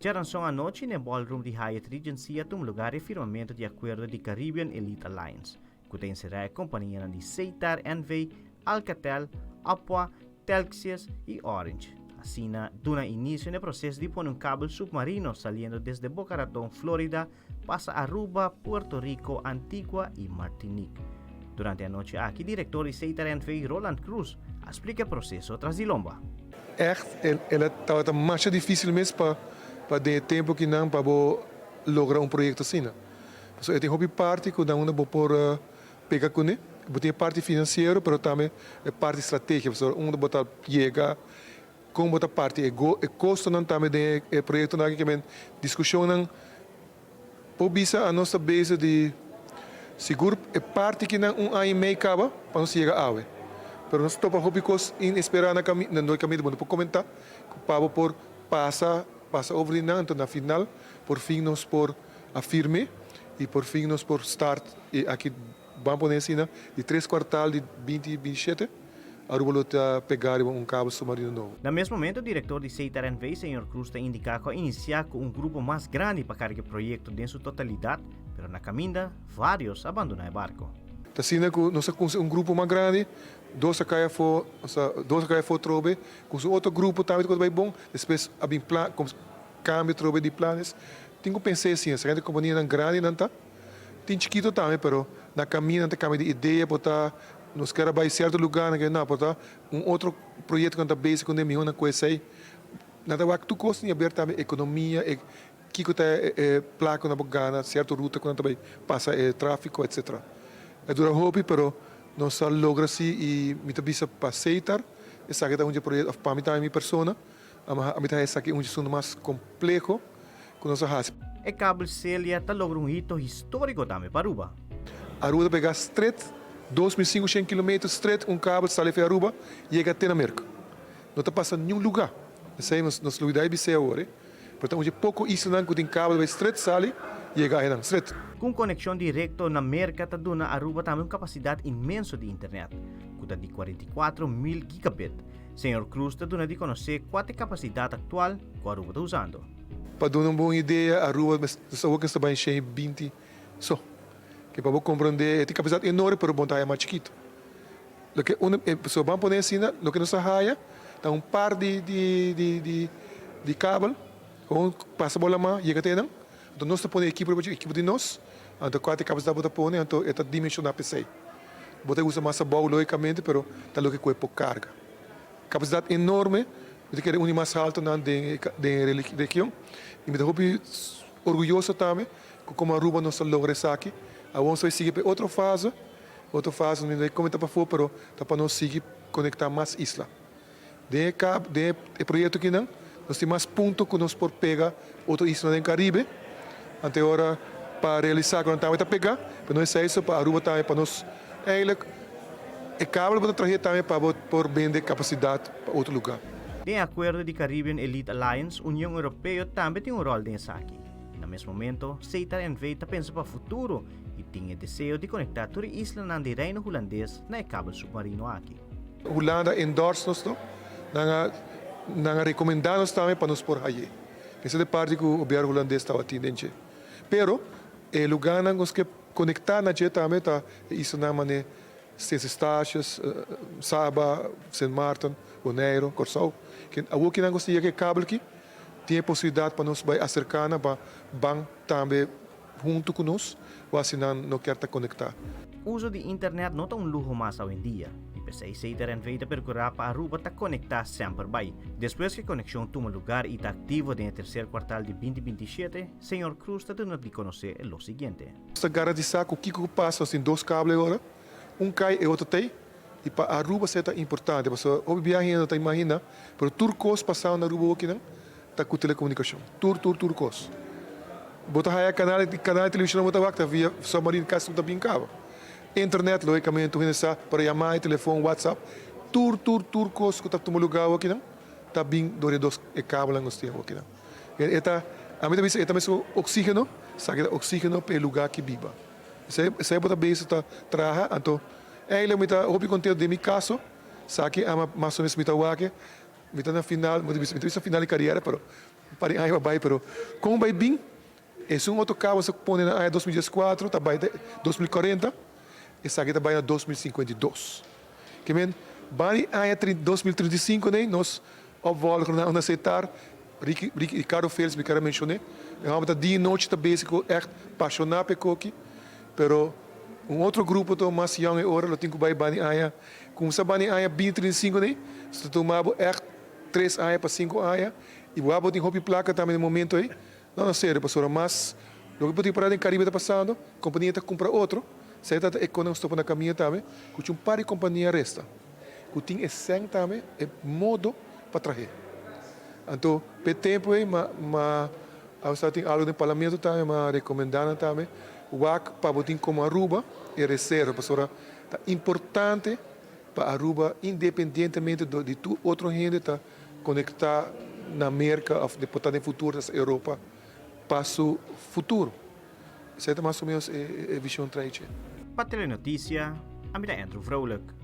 Djaranson anochi na e ballroom di Hyatt Regency a tuma lugar e firmamento di akuerdo di Caribbean Elite Alliance, ku ta enserá e kompanianan di Setar NV, Alcatel, Apwa, Telxius i Orange. Asina duna inisio na e proseso di pone un kabel supmarino saliendo desde Boca Raton, Florida, pasa Aruba, Puerto Rico, Antigua i Martinique. Durante e anochi aki direktor di Setar NV, Roland Croes, a splika e proseso tras di lomba. Echt el a tabata masha dificil mes pa pa den e tempo kinan pa bo logra un proyecto asina. Pasobra e tin hopi parti cu nan unda bo por pega cune. Bo tin e parti financiero pero tambe e parti strategia pasobra unda bo ta yega, con bo ta parti e e costonan tambe den e proyectonan aki. Kimen discusionnan por bisa a nos ta bezig di sigur e parti kinan un aña y mei caba pa nos yega awe. Pero nos topa hopi cos inespera na na no caminda bo no por comenta cu pa bo por pasa pasa over di nan anto na final por fin nos por a firme y por fin nos por start y aki ban pone asina di tres cuartal di binti 27 Aruba lo ta pega riba un kabel submarino nobo. Na mes momento director di Setar NV señor Cruz ta indica cu a inicia cu un grupo mas grandi pa carga e proyecto den su totalidad, pero na caminda varios a bandona e barco. Ta asina cu nos a cuminsa un grupo mas grandi, dos a cay afo, osea dos a cay afo trobe, cuminsa un otro grupo tambe cu ta bay bon, despues a bin plan, cambio trobe di planes. Tin cu pensa asina, esaki ta companianan grandi nan ta, tin chikito tambe, pero na caminda nan ta cambia di idea, por ta nos kier a bay cierto lugar, nan kier no, por ta un otro proyecto cu nan ta bezig cune miho nan cu esey. Nan ta wak tur cos tin haber tambe economia, e kico ta e placa cu nan por gana, cierto ruta cu nan ta bay pasa e trafico, etcetera. A dura hopi, pero nos a logra si y mi ta bisa pa Setar, esaki ta un dje proyecto, of pa mi tambe mi persona, Ami ta esaki un asuntu mas kompleho ku nos a hasi. E kabel Celia ta logra un hito históriko tambe pa Aruba. Aruba ta pega stret 2500 kilometer stret un kabel sali for Aruba yega te na Merka. No ta pasa niun lugá. Esei nos nos lubidá e bis'é awor e. Pero ta un dje poko islanan ku tin kabel bai stret sali yega einan stret. Ku un konekshon direkto na Merka ta duna Aruba tambe un kapasidat inmenso di internet, ku ta di 44,000 gigabit. Señor Cruz ta duna di conoce cua ta e capacidad actual cu Aruba ta usando. Pa duna un bon idea, Aruba nos awor ta bai shen 20 so. Ke pa bo comprende e tin capacidad enorme pero bo ta haya mas chikito. Loke un so ban pone asina loke nos a haya ta un par di di di di di kabel con pasa bo lama yega te nan. Anto nos ta pone ekipo riba dje, ekipo di nos, anto cua ta e capacidad bo ta pone anto e ta dimensiona p'esey. Bo ta usa mas abou logicamente pero ta loke cu e por carga. Capacidad enorme, mi ta kere un di mas haltonan den den e region y mi ta hopi orguyoso tambe cu como Aruba nos a logra esaki. Awor nos ta bay sigui pa e otro fase, otro fase mi no ta comenta pafo pero ta pa nos sigui conecta mas isla. Den e cab den e proyecto akinan nos tin mas punto cu nos por pega otro isla den Caribe. Ante ora pa realisa cu nan tambe ta pega, pero no esey so pa Aruba tambe pa nos eigenlijk e kabel bo ta trahe tambe pa bo por bende capacidad pa otro lugar. Den e akuerdo di Caribbean Elite Alliance, Union Europeo tambe tin un ròl den esaki. Na mes momento, Setar NV ta pensa pa futuro i tin e deseo di konektá tur e islanan di Reino Hulandes na e kabel supmarino aki. Hulanda endorse nos no, nan a nan a recomenda nos tambe pa nos por haye. Esa ta e parti cu gobierno Hulandes tabatin den dje. Pero e lugarnan cu nos ke conecta na dje tambe ta e islanan mane Sint Eustatius, Saba, Sint Maarten, Bonaire, Corsou. Awor ki nan gosta yega e kabel aki tin e posibilidad pa nos bay acerca nan pa ban tambe hunto cu nos o asina nan no kier ta conecta. Uso di internet no ta un luho mas awendia y p'esey CTRNV ta percura pa Aruba ta conecta semper bay. Despues cu e coneccion tuma lugar y ta activo den e tercer cuartal di 2027, señor Cruz ta duna di conoce lo siguiente. Nos ta garantisa cu kico cu pasa nos tin dos cable ahora, un cay e otro tey y pa Aruba esey ta importante pasobra hopi biaha hende no ta imagina pero tur cos pasando na Aruba awokinan ta cu telecomunicacion. Tur, tur, tur cos. Bo ta haya canal, canal di television bo ta wak ta via submarine casi no ta bin caba. Internet, logicamente, tur hende sa, pero yama y telefon, WhatsApp, tur, tur, tur cos cu ta tuma lugar awokinan ta bin door e dos e cabelnan nos tin awokinan. E ta, ami ta bisa e ta mesun oxigeno, esaki ta oxigeno pa e lugar ki biba. Esey, esey bo ta bezig ta traha, anto eigenlijk mi ta hopi contento den mi caso, esaki ama mas o menos mi ta wak. Mi ta na final, mi ta bisa final di kariera, pero. Un par di aña pa bai, pero kon bai bin esun otro kaba sa pone na aña 2014 ta bai te 2040, esaki ta bai na 2052. Ke men ban di aña 2035 nei nos opvolger nan a aceptar Ricky Ricardo Felix mi ker a menshone e homber ta dia i nochi ta bezig ku ègt pashoná pa e koki pero un otro grupo ta mas yòn e ora lo tin ku bai ban di aña kumsa ban di aña binti 35 nei so ta tuma bo ègt tres aña pa sinku aña i bo abo tin hopi plaka tambe na e momento ei no no serio pasobra mas loke bo tin pará den Caribe ta pasando kompania ta kumpra otro esei ta e konan stopa na kaminda tambe ku un par di kompania resta ku tin e sèn tambe e modo pa trah'é. Anto p'e tempu ei ma ma a sa tin algu den parlamento tambe ma rekomendá nan tambe wak pa bo tin komo Aruba e reserva pasobra ta importante pa Aruba independientemente di tur otro hende ta konektá na Merka òf por ta den futuro ta Europa pa su futuro. Esei ta mas o menos e vision trae dje. Pa Telenoticia, ami ta Andrew Vrolijk.